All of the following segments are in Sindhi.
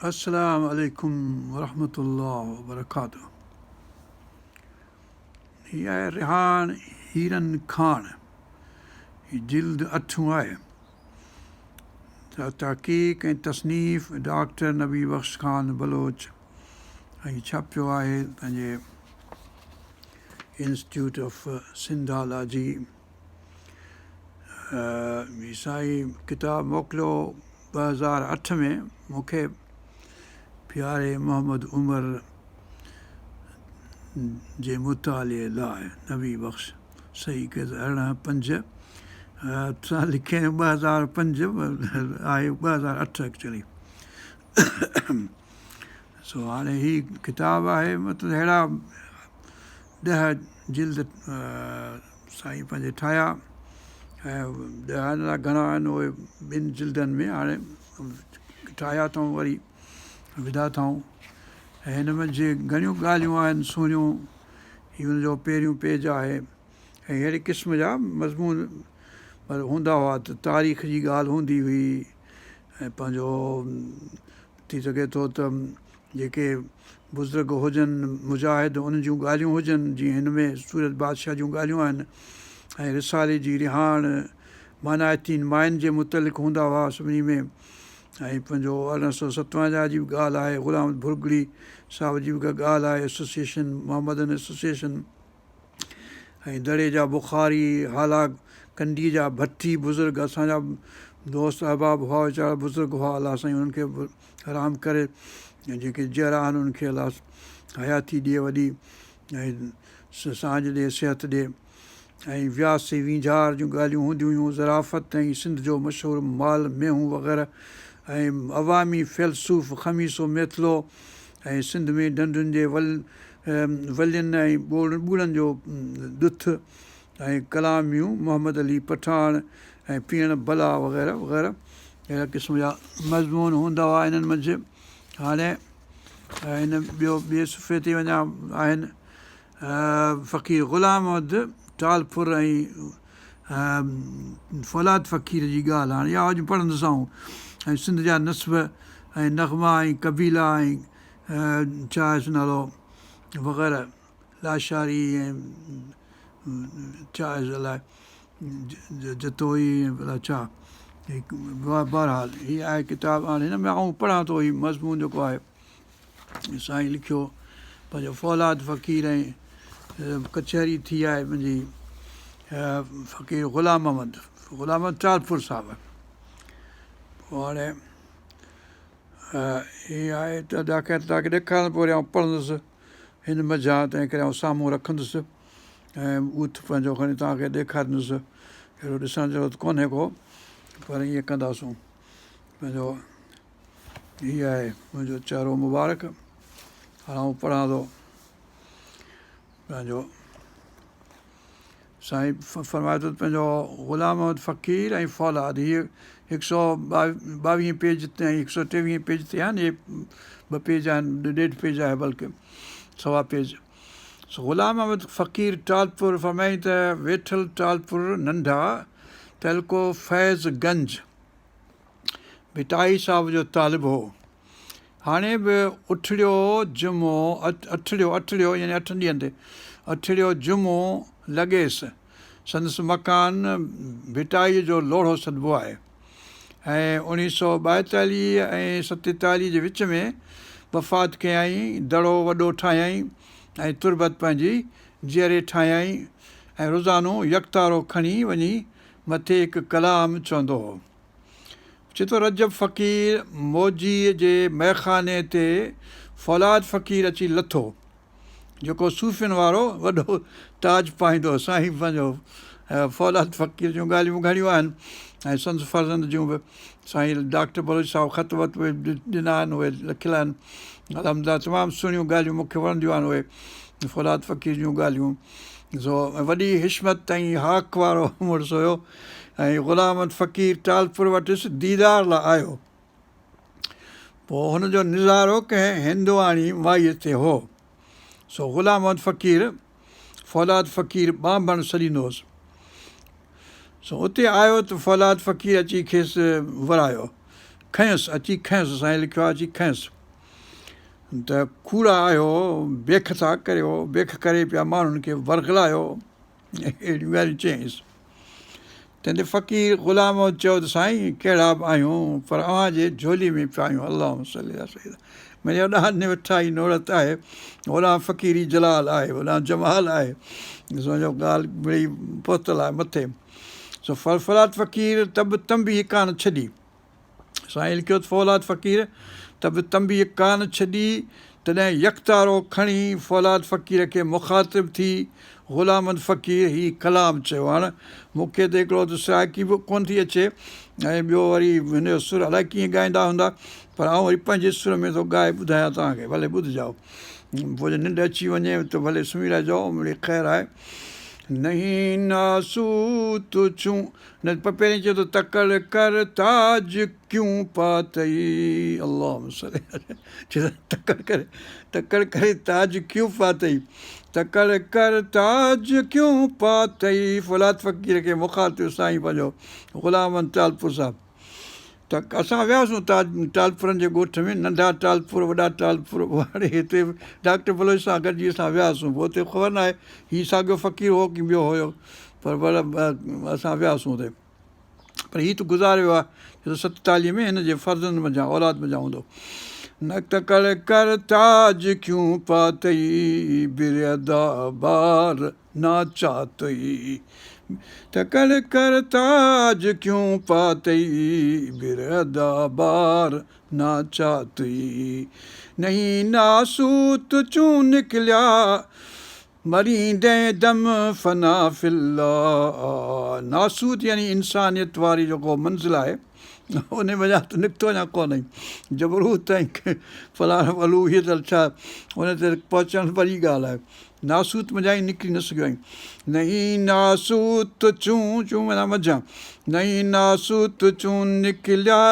السلام عليڪم ورحمة الله وبرڪاته هي آهي رهاڻ هيرن کاڻ هي جلد اٺون آهي تحقيق ۽ تصنيف ڊاڪٽر نبي بخش خان بلوچ ۽ ڇپيو آهي پنهنجي انسٽيٽيوٽ آف سنڌالاجي هي سائين ڪتاب موڪليو 2008 ۾ مون کي پياري محمد عمر جي مطالعي لاء نبي بخش صحيح ڪيس 18 5 سان لکين 2005 آهي 2008 ايڪچولي سو هاڻي هي ڪتاب آهي مطلب اهڙا 10 جلد سائين پنهنجي ٺاهيا ۽ 10 الائي گهڻا آهن اهي ٻن جلدن ۾ هاڻي ٺاهيا اٿئون وري وڌا اٿئون ۽ هن ۾ جي گهڻيون ڳالهيون آهن سهڻيون هي هن جو پهريون پيج آهي ۽ اهڙي قسم جا مضمون پر هوندا هئا ته تاريخ جي ڳالهه هوندي هئي ۽ پنهنجو ٿي سگهي ٿو ته جيڪي بزرگ هجن مجاهد انهن جون ڳالهيون هجن جيئن هن ۾ سورت بادشاهه جون ڳالهيون آهن ۽ رسالي جي رهاڻ مانائتين ماين جي متعلق هوندا هئا سڀني ۾ ۽ پنهنجو 1857 جي به ڳالهه آهي غلام ڀرڳڙي صاحب جي به ڪا ڳالهه آهي ايسوسيئيشن محمدن ايسوسيئيشن ۽ دڙي جا بخاري، هالا ڪنڊي جا ڀٽي بزرگ اسان جا دوست احباب هئا ويچارا بزرگ هئا الله سائين انهن کي به رحم ڪري ۽ جيڪي جيئرا آهن انهن کي الله حياتي ڏي وڏي ۽ ساڃهه ڏي صحت ڏي ۽ وياسي وينجهار جون ڳالهيون هونديون هيون زرافت ۽ سنڌ جو مشهور مال مينهون وغيره ۽ عوامي فيلسوف خميسو ميتلو ۽ سنڌ ۾ ڍنڍن جي ول ولين ۽ ٻوڙن جو ڏٿ ۽ ڪلاميون محمد علي پٺاڻ ۽ پيئڻ بلا وغيره وغيره اهڙا قسم جا مضمون هوندا هئا انهن منجهه هاڻي هن ٻيو ٻئي صفحي تي وڃان آهن فقير غلام محمد ٽالپر ۽ فولاد فقير جي ڳالهه هاڻي اها اڄ پڙهندس آئون ۽ سنڌ جا نسب ۽ نغما ۽ قبيلا ۽ ڇا آهيس نالو وغيره لاشاري ۽ ڇا آهيس الائي جتوئي الائي ڇا بهرحال هي آهي ڪتاب هاڻي هن ۾ آئون پڙهان ٿو هي مضمون جيڪو آهي سائين لکيو پنهنجو فولاد فقير ۽ ڪچهري ٿي آهي منهنجي فقير غلام محمد غلام محمد ٽالپر صاحب پوء هاڻي هي آهي ته توهان کي ڏيکارڻ پوء وري آئون پڙهندس هن منجهان تنهن ڪري آئون سامهون رکندس ۽ ٻوٿ پنهنجو کڻي توهان کي ڏيکاريندس اهڙو ڏسڻ جهڙو ته ڪونهي ڪو پر ائين ڪنداسون پنهنجو هي آهي منهنجو چهرو مبارڪ هاڻ آئون پڙهان ٿو پنهنجو سائين فرمائي ٿو ته پنهنجو غلام محمد فقير ۽ فولاد هيء هڪ سؤ ٻاويهين پيج تي ۽ هڪ سؤ ٽيويهين پيج تي آهن اهي ٻه پيج آهن ڏيڍ پيج آهي بلڪه سوا پيج سو غلام محمد فقير ٽالپر فرمائي ته ويٺل ٽالپر ننڍا تعلقو فيض گنج ڀٽائي صاحب جو طالب هو. هاڻي به اٺڙيو جمعو اٺڙيو اٺڙيو يعني اٺن ڏينهن تي اٺڙيو جمعو لڳيس. سندس مڪان ڀٽائيء جو لوڙهو سڏبو آهي ۽ 1942 ۽ 47 جي وچ ۾ وفات ڪيائين. دڙو وڏو ٺاهيائين ۽ تربت پنهنجي جيئري ٺاهيائين ۽ روزانو يڪتارو کڻي وڃي مٿي هڪ ڪلام چوندو هو. چي ٿو رجب فقير موجيء جي مئخاني تي فولاد فقير اچي لٿو، جيڪو صوفين وارو وڏو تاج پائيندو هو. سائين پنهنجو فولاد فقير جون ڳالهيون گهڻيون آهن ۽ سندس فرزند جون به سائين ڊاڪٽر بلوچ صاحب خط وط به ڏنا آهن اهي لکيل آهن. الحمدلله تمام سهڻيون ڳالهيون مون کي وڻنديون آهن اهي فولاد فقير جون ڳالهيون. سو وڏي حشمت ۽ هاڪ وارو مڙس هيو ۽ غلام محمد فقير ٽالپر وٽس ديدار لاء آيو. پوء هن جو نظارو ڪنهن هندواڻي مائيء تي هو. سو غلام محمد فقير فولاد فقير ٻانڀڻ سڏيندو هوس. سو اتي آيو ته فولاد فقير اچي کيس ورايو. کنيس اچي کنيس سائين لکيو آهي اچي کنيس ته ڪوڙا آهيو بيک ٿا ڪريو بيک ڪري پيا ماڻهن کي ورغلايو اهڙيون ڳالهيون چيائينس. تنهن تي فقير غلام محمد چيو ته سائين ڪهڙا به آهيون پر اوهان جي جهولي ۾ پيا آهيون اللهم صل علي سيدنا معني هوڏانهن نوٺائي نوڙت آهي هوڏانهن فقيري جلال آهي هوڏانهن جمال آهي سمجهو ڳالهه مڙئي پهتل آهي مٿي سو فولاد فقير ته به تنبيهه ڪانه ڇڏي سائين لکيو ته فولاد فقير ته به تنبيهه ڪانه ڇڏي، تڏهن يڪتارو کڻي فولاد فقير کي مخاطب ٿي غلام محمد فقير هي ڪلام چيو. هاڻ مون کي ته هڪڙو ته سرائڪي به ڪونه ٿي اچي ۽ ٻيو وري هن جو سر الائي ڪيئن ڳائيندا هوندا پر آئون وري پنهنجي سر ۾ ٿو ڳائي ٻڌايان توهان کي ڀلي ٻڌجائو پوء جي ننڊ اچي وڃي ته ڀلي سمهي رهجو مڙئي خير آهي. نهين ناسوت چون نه پر پهرين چئي ٿو تڪڙ ڪر تاج ڪيون پاتئي اللهم صلي چئي ٿو تڪڙ ڪري تڪڙ ڪري تاج ڪيون پاتئي تڪڙ ڪر تاج ڪيون پاتئي فولاد فقير کي مخاطب سائين پنهنجو غلام محمد ٽالپور صاحب ته اسان وياسون تاج ٽالپرن جي ڳوٺ ۾ ننڍا ٽالپور وڏا ٽالپور هاڻي هتي ڊاڪٽر بلوچ سان گڏجي اسان وياسون پوء اتي خبر ناهي هي ساڳيو فقير هو ڪي ٻيو هيو پر پر اسان وياسون اتي پر هي ته گذاري ويو آهي 47 ۾ هن جي فرزند منجهان اولاد منجهان هوندو نه تڪڙ ڪر تاج ڪيون پاتئي بردا بار نا چاتئي تڪڙ ڪر تاج ڪيون پاتئي بردا بار نا چاتئي نهين ناسوت چون نڪليا مريندين دم فنا في الله ناسوت يعني انسانيت واري جيڪو منزل آهي ان منجهان ته نڪتو اڃا ڪونه آهين جبروت ۽ فلاڻو الوهيت ڇا ان تي پهچڻ وڏي ڳالهه آهي ناسوت منجهان ئي نڪري نه سگهيو آهين نهين ناسوت چون چون معنيٰ منجهان نهين ناسوت چون نڪليا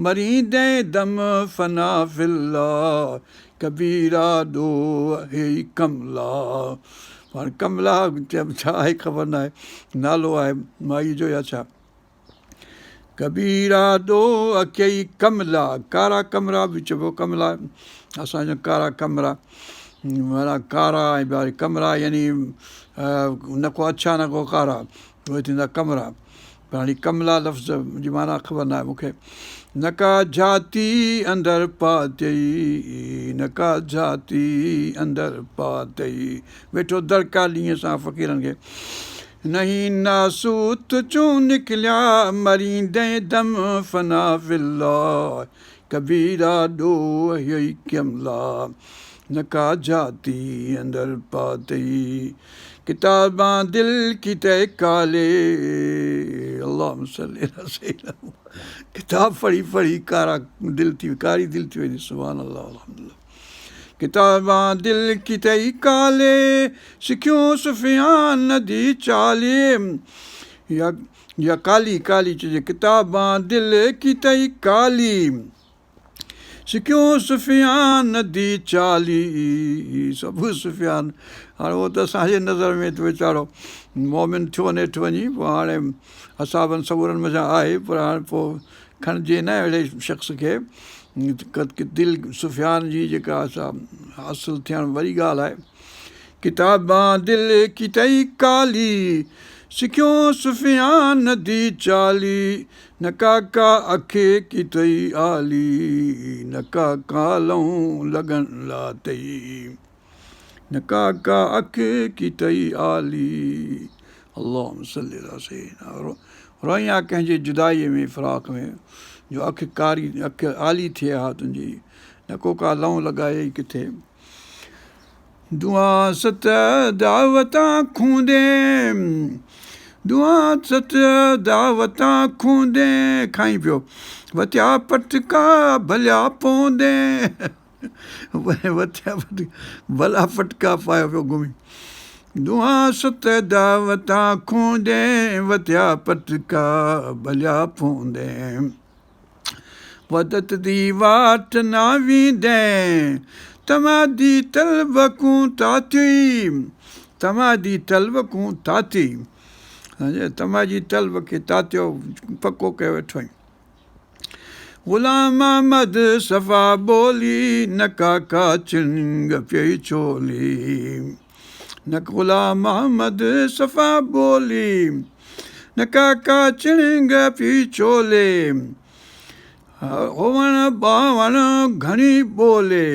مريندين دم فنا في الله ڪبيرا ڏوهه هي ڪملا هاڻي ڪملا ڇا آهي خبر ناهي نالو آهي مائي جو يا ڇا ڪبيرا ڏوهه ڪيئي ڪملا ڪارا ڪمرا به چئبو ڪملا اسان جا ڪارا ڪمرا معنيٰ ڪارا ۽ ٻيا ڪمرا يعني نه ڪو اڇا نه ڪو ڪارا اهي ٿيندا ڪمرا پر هاڻي ڪملا لفظ جي معنيٰ خبر ناهي مون کي. نه ڪا جهاتي اندر پاتئي، نه ڪا جهاتي اندر پاتئي. ويٺو دڙڪا ڏئي اسان فقيرن کي. نهين ناسوت چون نڪليا، مريندين دم فنا في الله، ڪبيرا ڏوهه هيئي ڪملا. نه ڪا جهاتي اندر پاتئي. ڪتابان دل ڪيتئي ڪالي اللهم صل علي سيدنا ڪتاب پڙهي پڙهي ڪارا دل ٿي ڪاري دل ٿي وئي سبحان الله الحمدلله ڪتابان دل ڪيتئي ڪالي سکيون سفيان the چالي يا يا ڪالي ڪالي چئجي ڪتابان دل ڪيتئي ڪالي سکيون سفيان the چالي ابو سفيان هاڻي اهو ته اسان جي نظر ۾ ته ويچارو مومن ٿيو نيٺ وڃي پوء هاڻي اصحابن سڳورن منجهان آهي پر هاڻي پوء کڻجي نه اهڙي شخص کي دل سفيان جي جيڪا سا حاصل ٿيڻ وڏي ڳالهه آهي ڪتابان دل ڪيتئي ڪالي سکيون سفيان the چالي نه ڪا ڪا اک ڪيتئي آلي، نه ڪا ڪا لئون لڳن لاتئي، نه ڪا ڪا اک ڪيتئي آلي. اللهم صل علي سيدنا روئين ڪنهن جي جدائيء ۾ فراق ۾ جو اک ڪاري اک آلي ٿئي ها تنهنجي نه ڪو ڪا لئون لڳايئي ڪٿي. دعا ست دعوتان کوندين دعا ست دعوتان کوندين کائين پيو وتيا پٽڪا ڀليا پوندين وتيا ڀلا پٽڪا پايو پيو گهمي دعا ست دعوتان کوندين وتيا پٽڪا ڀليا پوندين وحدت the واٽ نا ويندين طمع the طلب ڪون تاتي طمع the طلب ڪون تاتي طمع جي طلب کي تاتيو پڪو ڪيو ويٺو آهين. غلام محمد صفا ٻولي، نه ڪا ڪا چڻنگ پئي چولي. نه غلام محمد صفا ٻولي، نه ڪا ڪا چڻنگ پئي چولي. هوڻ ڀاوڻ گهڻي ٻولي،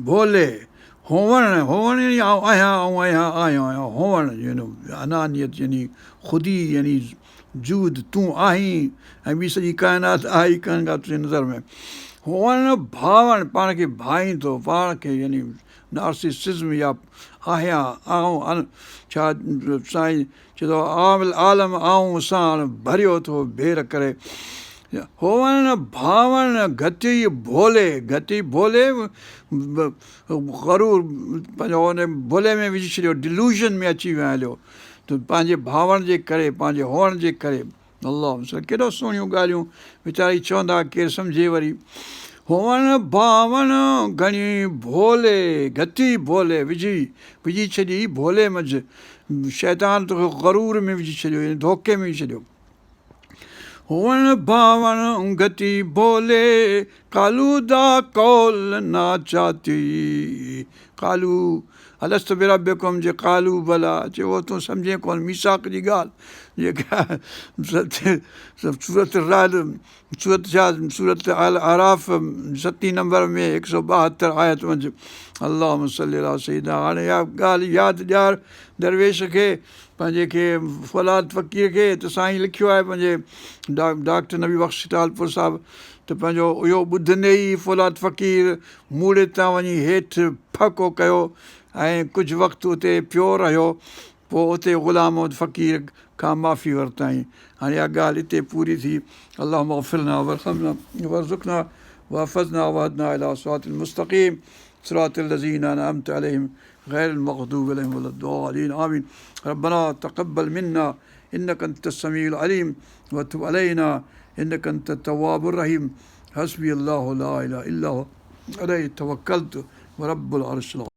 ڀولي. هوڻ هوڻ يعني آئون آهيان، آئون آهيان، آهيان آهيان. هوڻ يعني انانيت، يعني خودي، يعني جود، تون آهين ۽ ٻي سڄي ڪائنات آهي ئي ڪانه ڪا تنهنجي نظر ۾. هوڻ ڀاوڻ پاڻ کي ڀائين ٿو، پاڻ کي يعني نارسيسزم يا آهيان آئون. ڇا سائين چئي ٿو عالم آئون ساڻ ڀريو ٿو ڀير ڪري. هوڻ ڀاوڻ گهٽي ڀولي، گهٽي ڀولي غرور پنهنجو ان ڀولي ۾ وجهي ڇڏيو، ڊلوزن ۾ اچي ويو هليو ته پنهنجي ڀاوڻ جي ڪري، پنهنجي هئڻ جي ڪري. الله ڪيڏو سهڻيون ڳالهيون ويچاري چوندا، ڪير سمجهي وري. هوڻ ڀاوڻ گهڻي ڀولي، گهٽي ڀولي وجهي وجهي ڇڏي ڀولي منجهه شيطان توکي غرور ۾ وجهي ڇڏيو، يعني ڌوڪي ۾ وجهي ڇڏيو. هوڻ ڀاوڻ گهٽي ڀولي، قالو دا قول نا چاتي. قالو الست بربڪم جي قالو بليٰ چي اهو تون سمجهين ڪونه ميثاق جي ڳالهه جيڪا سورت رعد، سورت ڇا، سورت اعراف ستين نمبر ۾ 172 آيت منجهه. اللهم صل علي سيدنا. هاڻي اها ڳالهه ياد ڏيار درويش کي پنهنجي کي، فولاد فقير کي، ته سائين لکيو آهي پنهنجي ڊاڪٽر نبي بخش ٽالپر صاحب ته پنهنجو اهو ٻڌندي ئي فولاد فقير موڙي تان وڃي هيٺ ڦهڪو ڪيو ۽ ڪجهه وقت اتي پيو رهيو. پوء اتي غلام محمد فقير کان معافي ورتائين. هاڻي اها ڳالهه اتي پوري ٿي. اللهم اغفر لنا وارحمنا وارزقنا واحفظنا واهدنا الي صراط المستقيم صراط الذين انعمت عليهم غير المغضوب عليهم ولا الضالين آمين. ربنا تقبل منا انك انت السميع العليم وتب علينا انك انت التواب الرحيم. حسبي الله لا اله الا هو عليه توڪلت ورب العرش العظيم.